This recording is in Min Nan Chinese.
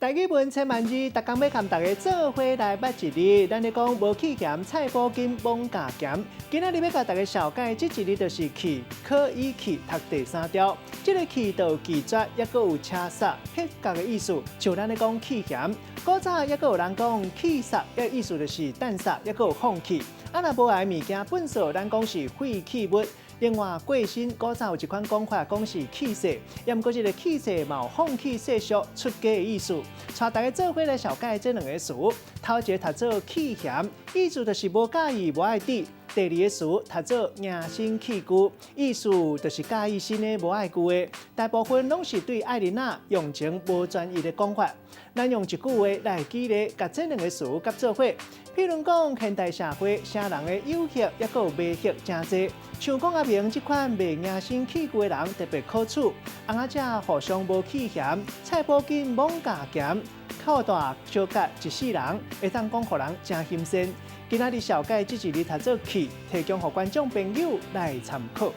台語文千萬字，逐工欲共大家做伙來捌一字。咱咧講無棄嫌，菜脯緊罔咬鹹。今仔日欲共大家紹介這一字就是棄，可以棄讀第三調。這個棄就拒絕，抑閣有車煞、撇角的意思，像咱咧講棄嫌。古早抑閣有人講棄殺，的意思就是彈殺，抑閣有放棄。啊，若無愛的物件糞埽，咱講是廢棄物。另外，過身古早有一款講法，講是棄世，抑毋過這個棄世嘛有放棄世俗、出家的意思。帶大家做伙來紹介這兩個詞，頭一個讀做棄嫌，意思就是無佮意、無愛佇；第二个詞讀做迎新棄舊，意思就是佮意新的、無愛舊的。大部分攏是對愛囡仔用情無專一的講法。咱用一句話來舉例，共這兩個詞結做伙。譬如講，現代社會，啥人的誘惑，抑閣有迷惑誠濟。像講阿明這款袂迎新棄舊的人特別可取，翁仔這互相無棄嫌，菜脯緊罔咬鹹，靠大相佮一世人，會當講予人誠欣羨。今仔日紹介這一字讀做棄，提供予觀眾朋友來參考。